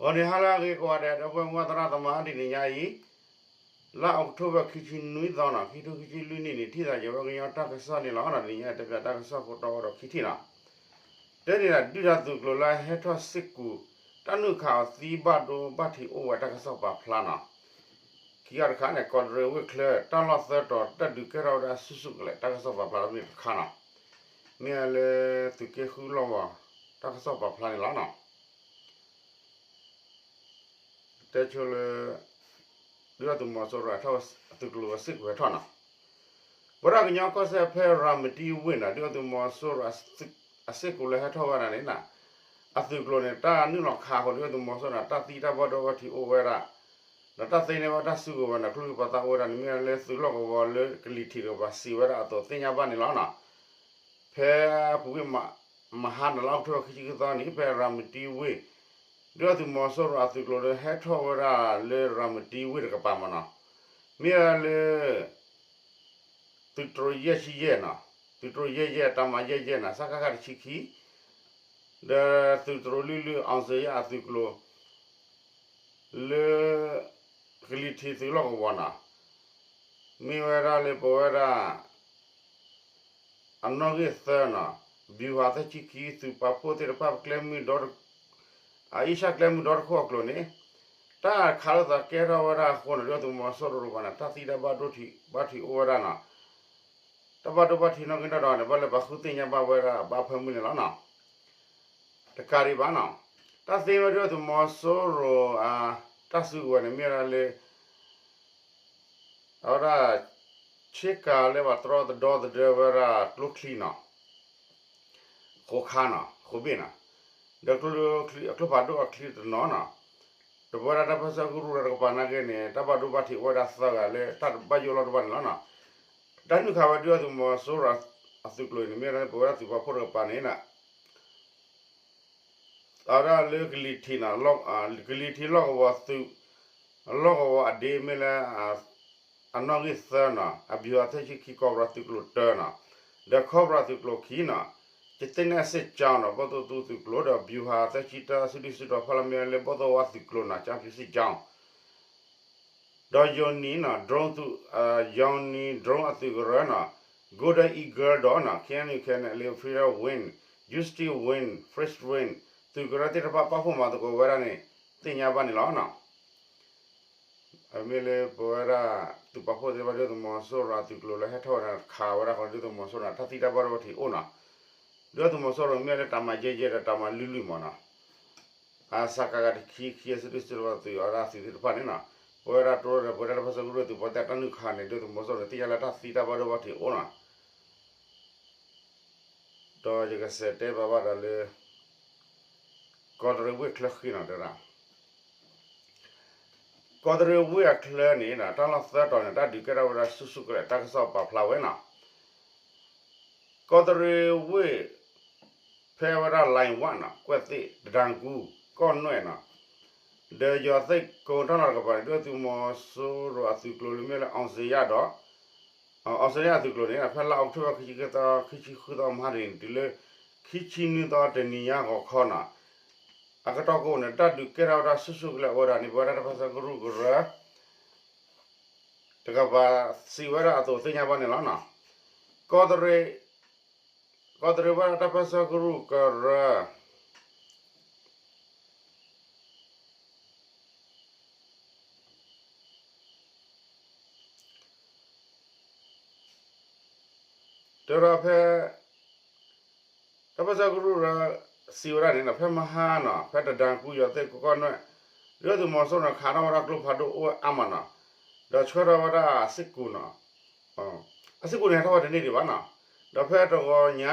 ဂီၤနံၤဟါလၢအဂ့ၤကိးဂၤဒဲး ဒီပုၢ်ဝဲၢ်မုၢ်သရၣ်သမါ တနံၤညါအံၤ လါအီးကထိဘၢၣ် ခံဆံနွံသီနီၤ ခံထိခံဆံလွံၢ်နံၣ်န့ၣ် ထံၣ်သးယဝဲကညီတၢ်ကစီၣ်န့ၣ်လီၤ. တနံၤညါတဲပၠးတၢ်ကစီၣ်ဖိတၢ်အိၣ်ဒီးခံထံၣ်နီၤ. တဲန့ၣ်ဒီး ဒုၣ်ဒါသုးကျိၤလၢဟဲထီၣ်စ့ၢ်ကီး တၢ်နုာ်ခးအီၤသံဘၣ်ဒိဘၣ်ထံးအိၣ်ဝဲတၢ်ကစီၣ်ပာ်ဖျါနီၤ. ခံဂၤတခါန့ၣ် ကီးတရံးဝ့ၢ်ချၢ တၢ်လီၢ်သၢတီၤ တၢ်ဒုးကဲထီၣ်ဝဲဒၣ်ဆူၣ်ဆူၣ်ကလဲာ် တၢ်ကစီၣ်ပာ်ဖျါမ့ၢ်တခါနီၤ. မ့ၢ်လၢသုးက့ဃုလီၢ်ဝီၤ တၢ်ကစီၣ်ပာ်ဖျါန့ၣ်လီၤနီၤ. တဲဆိလၢ ဒုၣ်ဒါသုးမီၤစိရိၤအထီၣ်အသုးကျိၤအစ့ၢ်ကီးဟဲထီၣ်နီၤ. ပဝဲဒၣ်ကညီကီၢ်စဲၣ်ဖဲရၤမတံဝ့ၢ်နီၤ ဒုၣ်ဒါသုးမီၤစိရိၤအစ့ၢ်ကီးလၢဟဲထီၣ်ဝဲဒၣ်န့ၣ်နီၤ အသုးကျိၤန့ၣ် တၢ်နုာ်လီၤခးဃီၤဒုၣ်ဒါသုးမီၤစိရိၤန့ၣ် တၢ်သံတၢ်ဘၣ်ဒိဘၣ်ထံးအိၣ်ဝဲဒၣ် ဒီးတၢ်သ့န့ၢ်ဝဲတၢ်စုကဝဲၤန့ၣ် ကျိချံမျိာ်သၣ်အိၣ်ဝဲဒၣ်န့ၣ် မ့ၢ်လၢသုးလီၢ်ကဝီၤလၢကလံၤထံးတကပၤစံးဝဲဒၣ်အသိးသ့ၣ်ညါဘၣ်န့ၣ်လီၤနီၤ. ဖဲအပူၤကွံာ်မဟါနီၤ လါအီးကထိဘၢၣ် ခံဆံဃုသီန့ၣ် ဖဲရၤမတံဝ့ၢ် ဒုၣ်ဒါသုးမီၤစိရိၤအသုးကျိၤဒီးဟဲထီၣ်ဝဲဒၣ်လၢရၤမတံဝ့ၢ်တကပၤမးနီၤ. မ့ၢ်လၢ သုးတြိၤယဲၢ်ဆံယဲၢ်နီၤ, သုးတြိၤယဲၢ်ယဲၢ် တၢ်မၤယဲၢ်ယဲၢ်နီၤ စကခ တဆံခံ ဒီးသုးတြိၤလွံၢ်လွံၢ် အောင်ဇေယျအသုးကျိၤ လၢ ကလံၤထံးသုးလီၢ်ကဝီၤနီၤ, မ့ၢ်ဝဲဒၣ်လၢပဝဲဒၣ် အနီၣ်ဂံၢ်သၢနီၤ, ဗျူဟာ သၢဆံခံ သုးပာ်ဖှိၣ်သ့ၣ်တဖၣ်ကျဲမုၢ်ဒီ အအ့ၣ်ၡၢၣ်ကျဲမုၢ်ဒီတခိၣ်အကျိၤန့ၣ် တၢ်ခးလိာ်သးကဲထီၣ်ဝဲဒၣ်အဃိန့ၣ် ဒုၣ်ဒါသုးမီၤစိရိၤတကပၤန့ၣ် တၢ်သံတၢ်ဘၣ်ဒိဘၣ်ထံးအိၣ်ဝဲဒၣ်နီၤ, တၢ်ဘၣ်ဒိဘၣ်ထံးနီၣ်ဂံၢ်နီၣ်ဒွးန့ၣ် ဘၣ်လၢပှၤဃုသ့ၣ်ညါဘၣ်ဝဲဒၣ်ဘၣ်ဖၢမုၢ်န့ၣ်လီၤနီၤ. တကးဒံးဘၣ်နီၤ, တၢ်သ့ဝဲဒၣ်ဒုၣ်ဒါသုးမီၤစိရိၤအတၢ်စုကဝဲၤန့ၣ် မ့ၢ်ဝဲဒၣ်လၢ အဝဲဒၣ် ဆ့ကၤလၢပှၤတြီသဒီသဒၢဝဲဒၣ်ကျိချံနီၤ, ဃိးခါနီၤ, ဃိးဘ့ၣ်နီၤ, ဒီးကျိချံအကျိဖးဒိၣ်အချံတနီၤနီၤ, ဒီးပဝဲဒၣ်တၢ်ပၢဆှၢကရူၢ်တကပၤနာ်က့န့ၣ် တၢ်ဘၣ်ဒိဘၣ်ထံးအိၣ်ဝဲဒၣ်သၢဂၤလၢတၢ်ဘၣ်ယိၣ်လီၢ်တဘၣ်န့ၣ်လီၤနီၤ. တၢ်နုာ်ခးဝဲဒုၣ်ဒါသုးမီၤစိရိၤအသုးကျိၤအံၤန့ၣ် မ့ၢ်ဝဲဒၣ်လၢပဝဲဒၣ်သုးပာ်ဖှိၣ်တကပၤန့ၣ် အဝဲဒၣ်လၢကလံၤထံးနီၤ, ကလံၤထံးလီၢ်ကဝီၤသုး, လီၢ်ကဝီၤအဒ့မ့ၢ်လၢ အနီၣ်ဂံၢ်သၢနီၤ, အဗျူဟာ သၢဆံခံ ကီးဘြၤသုးကျိၤတၢနီၤ, ဒီးခီးဘြၤသုးကျိၤခံနီၤ, ကသ့ၣ်နဲၣ်စ့ၣ်ကၠီနီၤ, ဘီၣ်သိၣ်သူသုးကျိၤ ဒီး ဗျူဟာ သၢဆံတၢ စုဒုၣ်စုတီၤဖီလာ်မ့ၢ်လၢဘီၣ်သိၣ်ဝါသုးကျိၤနီၤ, ကၠီဖၠူစ့ၣ်ကၠီ ဒီး Yoni နီၤ, drone သုး, Yoni drone အသုးကရၢနီၤ, Golden Eagle ဒီးနီၤ, K N U K N L A Freedom Wing, Justice Wing, Fresh Wing သုးကရၢသ့ၣ်တဖၣ်ပာ်ဖှိၣ်မၤသကိးဝဲဒၣ်န့ၣ် သ့ၣ်ညါဘၣ်န့ၣ်လီၤနီၤ. မ့ၢ်လၢပဝဲဒၣ် သုးပာ်ဖှိၣ်သ့ၣ်တဖၣ် ဒုၣ်ဒါသုးမီၤစိရိၤအသုးကျိၤလၢဟဲထီၣ်ဝဲဒၣ်ခးဝဲဒၣ်ဃီ ဒုၣ်ဒါသုးမီၤစိရိၤန့ၣ် တၢ်သံတၢ်ဘၣ်ဒိဘၣ်ထံးအိၣ်နီၤ, ဒုၣ်ဒါသုးမီၤစိရိၤမ့ၢ်လၢတၢ်မၤယဲၢ်ယဲၢ်ဒီးတၢ်မၤလုၢ်လုၢ်မးနီၤ အစကကတခံခံအစုဒုၣ်စုတီၤသုးအီၤဒၣ်သုးသ့ၣ်တဖၣ်န့ၣ်နီၤ, ပဝဲဒၣ်တြီဒီးပဝဲဒၣ်တၢ်ပၢဆှၢကရူၢ်သုးပီၣ်တဲၣ်တၢ်နုာ်ခးန့ၣ် ဒုၣ်ဒါသုးမီၤစိရိၤန့ၣ် သ့ၣ်ညါလၢတၢ်သံတၢ်ဘၣ်ဒိဘၣ်ထံးအိၣ်နီၤ, ဒီးယကစးတဲဘၣ်ဘၣ်ဒီးလၢ ကီးတရံးဝ့ၢ်ချၢဃံနီၤတဲဒၣ် ကီးတရံးဝ့ၢ်အချၢန့ၣ် တၢ်လီၢ်သၢတီၤန့ၣ် တၢ်ဒုးကဲထီၣ်ဝဲဒၣ်ဆူၣ်ဆူၣ်ကလဲာ် တၢ်ကစီၣ်ပာ်ဖျါဝဲနီၤ, ကီးတရံးဝ့ၢ် ဖဲဝဲဒၣ် လိုင်ဝၣ်နီၤ ကွဲၣ်သ့ၣ် တဒါကူ ကီၢ်နွဲၣ်နီၤ, ဒီးယွၤသ့ၣ်ကိတၢ်လီၢ်တကပၤန့ၣ် ဒုၣ်ဒါသုးမီၤစိရိၤအသုးကျိၤလၢမ့ၢ်လၢ အောင်ဇေယျဒီး အောင်ဇေယျအသုးကျိၤန့ၣ် ဖဲလါအီးကထိဘၢၣ် ခံဆံဃုသီ ခံဆံဃုသီ မဟါတနံၤန့ၣ် တုၤလၢ ခံဆံနွံသီ တနံၤညါဂီၤခီနီၤ, အကတီၢ်ကိးန့ၣ် တၢ်ဒုးကဲထီၣ်ဝဲဒၣ်ဆူၣ်ဆူၣ်ကလဲာ်အိၣ်ဝဲဒၣ်န့ၣ် ပဝဲဒၣ်တၢ်ပၢဆှၢကရူၢ်ကရၢ တကပၤစံးဝဲဒၣ်အသိးသ့ၣ်ညါဘၣ်န့ၣ်လီၤနီၤ, ကီးတရံး ကီးတရံးဝဲဒၣ်တၢ်ပၢဆှၢကရူၢ်ကရၢ တဲဝဲဒၣ်ဖဲ တၢ်ပၢဆှၢကရူၢ်ကရၢ စံးဝဲဒၣ်န့ၣ်နီၤ ဖဲမဟါနီၤ ဖဲတဒါကူ ယွၤသ့ၣ်ကိကီၢ်နွဲၣ် ဒုၣ်ဒါသုးမီၤစိရိၤန့ၣ် ခးထီၣ်ဝဲဒၣ်ကျိဖးဒိၣ်အိၣ်ဝဲအါမးနီၤ, ဒီးဆှၢထီၣ်ဝဲဒၣ်အစ့ၢ်ကီးနီၤ, အစ့ၢ်ကီးန့ၣ် ဟဲထီၣ်ဝဲတန့ၢ်ဒံးဘၣ်နီၤ, ဒီးဖဲတဂီၤညါ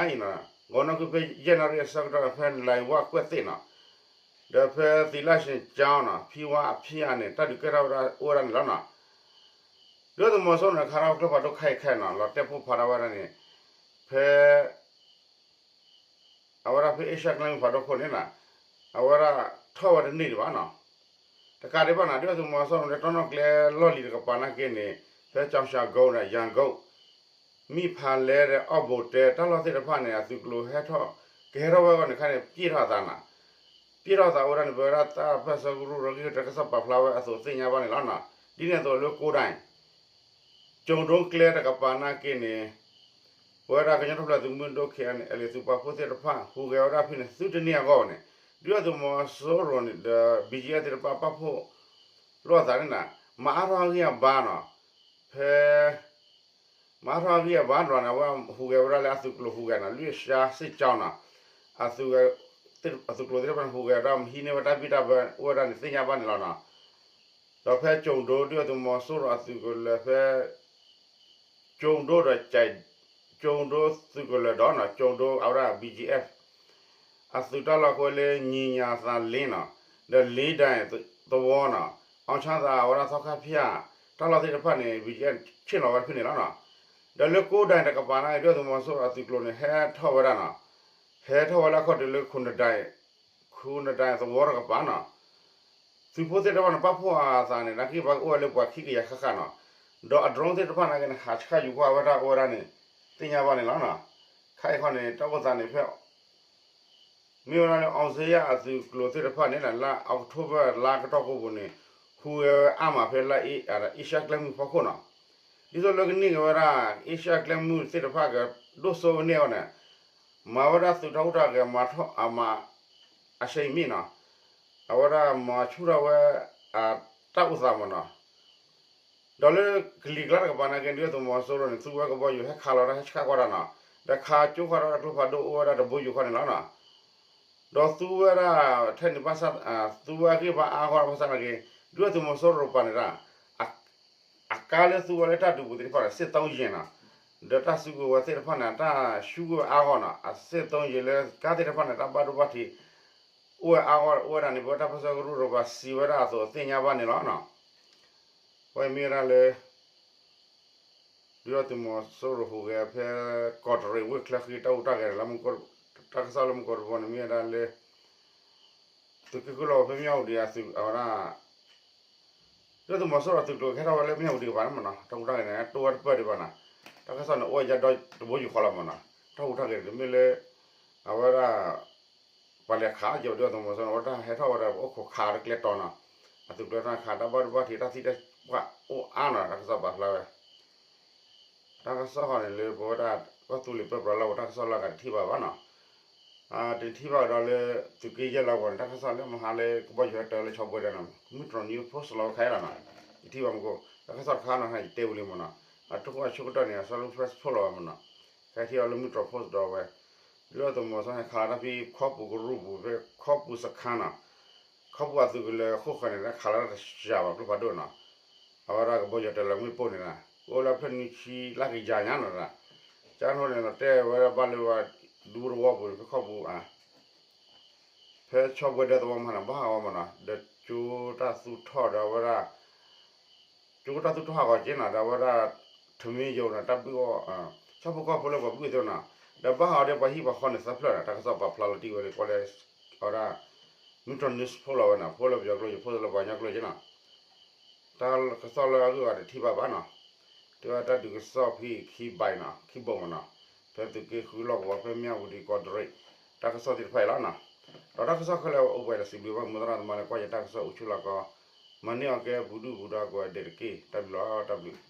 အံၤနီၤ ဂီၤနီၣ်ကွံာ်ဖဲယဲၢ်နၣ်ရံၣ်အဆၢကတီၢ်န့ၣ် ဖဲလၢၢ်ဝၣ်ကွဲၣ်သ့ၣ်နီၤ, ဒီးဖဲသံလၢၢ်ဆ့ၣ်ကၠီနီၤ ဖံဝါအဖံအါန့ၣ် တၢ်ဒုးကဲထီၣ်ဝဲဒၣ်အိၣ်ဝဲဒၣ်န့ၣ်လီၤနီၤ, ဒုၣ်ဒါသုးမီၤစိရိၤန့ၣ် ခးထီၣ်ကျိဖးဒိၣ်ခဲအံၤခဲအံၤနီၤ လီၤတဲာ်ပိၢ်ဖးထီၣ်ဝဲဒၣ်န့ၣ် ဖဲ အဝဲဒၣ်ဖဲအ့ရှၢၣ်ကျဲမုၢ်ဖးဒိၣ်ခိၣ်န့ၣ်နီၤ အဝဲဒၣ်ထီၣ်ဝဲတန့ၢ်ဒံးဘၣ်နီၤ, တကးဒံးဘၣ်နီၤ ဒုၣ်ဒါသုးမီၤစိရိၤန့ၣ် တီၢ်နီၣ်ကျဲလီၢ်လံၤတကပၤနာ်က့န့ၣ် ဖဲကၠီၣ်ၡၢၣ်ကိဒီး ယၣ်ကိ မ့ၢ်ဖးလဲဒီးအီၣ်ဘိးတဲ တၢ်လီၢ်သ့ၣ်တဖၣ်န့ၣ် အသုးကျိၤဟဲထီၣ် ကဟဲထီၣ်ဝဲအဂီၢ်န့ၣ်ခါန့ၣ် ပျဲထီၣ်အသးနီၤ, ပျဲၢ်ထီၣ်သးအိၣ်ဝဲဒၣ်န့ၣ် ပဝဲဒၣ်တၢ်ပၢၢ်ဆၢကရူၢ်ကရၢဂ့ၢ်တၢ်ကစီၣ်ပာ်ဖျါဝဲအသိးသ့ၣ်ညါဘၣ်န့ၣ်လီၤနီၤ. ဒ်န့ၣ်အသိးလၢကိးဒၣ် ကၠိၤဒိကျဲတကပၤနာ်က့န့ၣ် ပဝဲဒၣ်ကညီတဖျၢၣ်သုးမုၢ်ဒိၣ် ခဲအံၤန့ၣ် အလံၤသုးပာ်ဖှိၣ်သ့ၣ်တဖၣ် ဟူးဂဲၤဝဲဒၣ်ဖဲန့ၣ် သုတန့ၢ်အဂီၢ်န့ၣ် ဒုၣ်ဒါသုးမီၤစိရိၤန့ၣ်ဒီး ဘံၣ်ကၠံၣ်အဲၣ်သ့ၣ်တဖၣ်ပာ်ဖှိၣ်လိာ်အသးန့ၣ်နီၤ မၤအါထီၣ်အဂံၢ်အဘါနီၤ ဖဲ မၤအါထီၣ်အဂံၢ်အဘါတဘျီန့ၣ် အဝဲဟူးဂဲၤဝဲဒၣ်လၢအသုးကျိၤဟူးဂဲၤနီၤ လွံၢ်ရှါစ့ၢ်ကီးနီၤ အသုး အသုးကျိၤသ့ၣ်တဖၣ်န့ၣ် ဟူးဂဲၤဒီးမၤဟံးန့ၢ်ဝဲတၢ်ဘံၣ်တၢ်ဘၢအိၣ်ဝဲဒၣ်န့ၣ် သ့ၣ်ညါဘၣ်န့ၣ်လီၤနီၤ. ဒီးဖဲကၠိၤဒိ ဒုၣ်ဒါသုးမီၤစိရိၤအသုးကလၢၤဖဲ ကၠိၤဒိဒီး ကၠိၤဒိသုးကလၢၤဒီးနီၤ ကၠိၤဒိအဝဲဒၣ် ဘံၣ်ကၠံၣ်အဲၣ် အသုးတၢ်လီၢ်ကွဲလၢ ညီနုၢ်သးလ့နီၤ ဒီး လေးတိုင် သဝီနီၤ အောင်ချမ်းသာအဝဲဒၣ်သီခါဖၠၣ် တၢ်လီၢ်သ့ၣ်တဖၣ်န့ၣ် ဘံၣ်ကၠံၣ်အဲၣ် ဆ့ၣ်နီၤဝဲဖဲန့ၣ်လီၤနီၤ. ဒီးလၢကိးဒၣ်တကပၤနာ်က့ ဒုၣ်ဒါသုးမီၤစိရိၤအသုးကျိၤန့ၣ် ဟဲထီၣ်ဝဲဒၣ်နီၤ ဟဲထီၣ်ဝဲလၢအခီၣ်ထံးလၢ ခိၣ်နဒၣ် ခိၣ်နဒၣ်သဝီတကပၤနီၤ သုးဖိသ့ၣ်တဖၣ်န့ၣ် ပာ်ဖှိၣ်အသးန့ၣ် နာ်က့ပှၤကအိၣ်ဝဲလၢပှၤခံကယၤဃၣ်ဃၣ်နီၤ ဒီးအdroneသ့ၣ်တဖၣ်နာ်က့န့ၣ် ဟးဆှၣ်ယူၤကွၢ်ဝဲဒၣ်အိၣ်ဝဲဒၣ်န့ၣ် သ့ၣ်ညါဘၣ်န့ၣ်လီၤနီၤ. ခဲအံၤခီန့ၣ် တၢ်အိၣ်သးန့ၣ်ဖဲ မ့ၢ်ဝဲဒၣ်လၢ အောင်ဇေယျအသုးကျိၤသ့ၣ်တဖၣ်န့ၣ် လါအီးကထိဘၢၣ်လါကတီၢ်ကိးပူၤန့ၣ် ဟူးဂဲၤဝဲအါမးဖဲလၢ အ့ရှၢၣ်ကျဲမုၢ်ဖီခိၣ်နီၤ ဒ်သိးလၢကန့ၢ်က့ၤဝဲဒၣ် အ့ရှၢၣ်ကျဲမုၢ်သ့ၣ်တဖၣ်ကဒိၣ်စိန့ၢ်အီၤန့ၣ် မၤဝဲဒၣ်သုးတၢ်ဟူးတၢ်ဂဲၤမၤထီၣ်အမၤ အဆဲအံၤမ့ၢ်နီၤ အဝဲဒၣ်မၤဆူၣ်ထီၣ်ဝဲ အတၢ်အိၣ်သးမ့ၢ်နီၤ ဒီးလၢကလံၤကျါတကပၤနာ်က့ ဒုၣ်ဒါသုးမီၤစိရိၤန့ၣ် သူဝဲကဘီယူၤဟဲခးလီၤတၢ်ဟဲဆှၣ်ကွၢ်တၢ်နီၤ ဒီးခးကၠိဃီၤဒီးတၢ်ကျိဖးဒိၣ်အိၣ်ဝဲဒၣ်တဘိယူၤဃီန့ၣ်လီၤနီၤ ဒီးသူဝဲဒၣ်ထဲန့ၣ်ဘၣ်ဆၣ် သူဝဲအဂံၢ်ဘါအါဂီၢ်ဘၣ်ဆၣ်နာ်က့ ဒုၣ်ဒါသုးမီၤစိရိၤပာ်န့ၣ်ဒၣ် အကါလၢသူဝဲလၢတၢ်ဒုးပူၤသ့ၣ်တဖၣ်န့ၣ် စစ်သုံးယာဉ်နီၤ ဒီးတၢ်စုကဝဲၤသ့ၣ်တဖၣ်န့ၣ် တၢ်ဆူၣ်ဝဲအါဂီၢ်နီၤ အစစ်သုံးယာဉ်လၢကါသ့ၣ်တဖၣ်န့ၣ် တၢ်ဘၣ်ဒိဘၣ်ထံး အိၣ်ဝဲအါဂီၢ်အိၣ်ဝဲဒၣ်န့ၣ် ပဝဲတၢ်ပၢၢ်ဆၢကရူၢ်တကပၤစံးဝဲဒၣ်အသိးသ့ၣ်ညါဘၣ်န့ၣ်လီၤနီၤ အဝဲမ့ၢ်ဝဲဒၣ်လၢ ဒုၣ်ဒါသုးမီၤစိရိၤဟူးဂဲၤဖဲ ကီးတရံးဝ့ၢ်ချၢဃံ တၢ်ဟူးတၢ်ဂဲၤ တၢ်ကစီၣ်လၢမူကီၢ်တဘိန့ၣ် မ့ၢ်ဝဲဒၣ်လၢ သုးက့ဃုလီၤဝဲဖဲမၠၣ်ဝတံၤအသုးအဝဲဒၣ် ဒုၣ်ဒါသုးမီၤစိရိၤအသုးကျိၤကဟဲထီၣ်ဝဲလၢမၠၣ်ဝတံၤကပၤန့ၣ်မ့ၢ်နီၤ တၢ်ဟူးတၢ်ဂဲၤန့ၣ် တိၢ်ဝဲတပၢၢ်ဒံးဘၣ်နီၤ တၢ်ကစီၣ်န့ၣ် အိၣ်ဝဲယါဒီတဘိယူၢ်ဃီလီၤမ့ၢ်နီၤ တၢ်ဟူးတၢ်ဂဲၤန့ၣ် တမ့ၢ်လၢ အဝဲဒၣ် ပှၤလဲၤခးက့ၤဝဲ ဒုၣ်ဒါသုးမီၤစိရိၤန့ၣ် အဝဲတၢ်ဟဲထီၣ်ဝဲဒၣ် ပအိၣ်ခိးခးတကျဲတီၤနီၤ အသုးကျိၤတၢ်ခး တၢ်ဘၣ်ဒိဘၣ်ထံး တၢ်သံတၢ်ပှၢ်အိၣ်အါနီၤ တၢ်ကစီၣ်ပာ်ဖျါဝဲ တၢ်ကစီၣ်ဃီန့ၣ်လၢပဝဲဒၣ် ကီၢ်သူလ့ၤပၢပြးလီၢ်ပူၤ တၢ်ကစီၣ်လၢအဂၤတထံၣ်ဘၣ်ဘၣ်နီၤ တထံၣ်ဘၣ်ကဒီးလၢ သုးက့ယဲၢ်လီၢ်ပူၤန့ၣ် တၢ်ကစီၣ်လၢမဟါလၢကဘီယူၤဟဲတၢလၢဆီဘှဲဒၢနီၤ မုၢ်တြီၢ် news post လီၤဝဲခါအံၤလီၤနီၤ ယထံၣ်ဘၣ်မူခိၣ် တၢ်ကစီၣ်တခါနီၤ ယတဲဝံၤလံမ့ၢ်နီၤ အတၢ်ကစီၣ်ဆိကတၢၢ်န့ၣ် အဆၢဖိ post လီၤဝဲမ့ၢ်နီၤ ခဲထံၣ်အီၤလၢမုၢ်တြီၢ် post ဒီးဝဲ ဒုၣ်ဒါသုးမီၤစိရိၤန့ၣ် ခးလီၤတၢ်ဖဲခီပူၤကရူၢ်ပူၤ ဖဲခီပူၤစခါနီၤ ခီပူၤအသုးကလၢၤဃိၣ်ဃၢၤန့ၣ် တၢ်ခးလီၤတၢ်တစှၤဘၣ်ကျိဖးဒိၣ်နီၤ အဝဲဒၣ်ကဘီယူၤတၢလၢမုၢ်ပိၢ်န့ၣ် အိၣ်လၢဖျၢၣ်နွံဆံလၢကယၤညါနီၤ ကၠါန့ၣ်န့ၣ် တဲဝဲဒၣ်ဘၣ်လၢဝဲ ဒူသဝီပူၤန့ၣ် ဖဲခီပူၤ ဖဲဆီဘှဲဒၢသဝီမဟါန့ၣ် ဘၣ်ဟးဂီၤမ့ၢ်နီၤ ဒီးကၠိတၢ်သူၣ်ထီၣ်ဒီးဝဲဒၣ် ကၠိတၢ်သူၣ်ထီၣ်ဟးဂီၤက့ၤနီၤ ဒီးဝဲဒၣ် ထမင်းရုံနီၤ တၢ်ဘုၣ်အီၣ် ဆီဖိကီၢ်ဖိလၢပှၤဘုၣ်သ့ၣ်နီၤ ဒီးဘၣ်ဟးဂီၤဒီးပှၤဟံၣ်ပှၤဃီန့ၣ်သၢဖျၢၣ်နီၤ တၢ်ကစီၣ်ပာ်ဖျါလီၤတံၢ်ဝဲလံ ကွၢ်လၢ အဝဲဒၣ် မုၢ်တြီၢ် news post လီၤဝဲနီၤ post လၢပယီၤကျိာ်က့ၤ post လၢပှၤကညီကျိာ်က့ၤနီၤ တၢ်ကစီၣ်လၢအဂုၤအဂၤတထံၣ်ဘၣ်ဘၣ်နီၤ တဲဝဲတၢ်ဒုးကစီၣ်ဖဲခံဘိနီၤ ခံဘိမ့ၢ်နီၤ ဖဲသုးက့ဃုလီၢ်ကဝီၤ ဖဲမၠၣ်ဝတံၤကီးတရံး တၢ်ကစီၣ်သ့ၣ်တဖၣ်အံၤလီၤနီၤ ဒီးတၢ်ကစီၣ်ခဲလၢာ်အိၣ်ပှဲၤဒီးစံးဘျုးဘၣ်မူသရၣ်သမါလၢကွၢ်ယတၢ်ကစီၣ်အိၣ်ဆူၣ်လီၤကီး မၤန့ၢ်အီၤကဲပူၤဒုၣ်ပူၤဒါကိးဂၤဒဲးတက့ၢ် တၢ်ဘျုးလီၤ တၢ်ဘျုး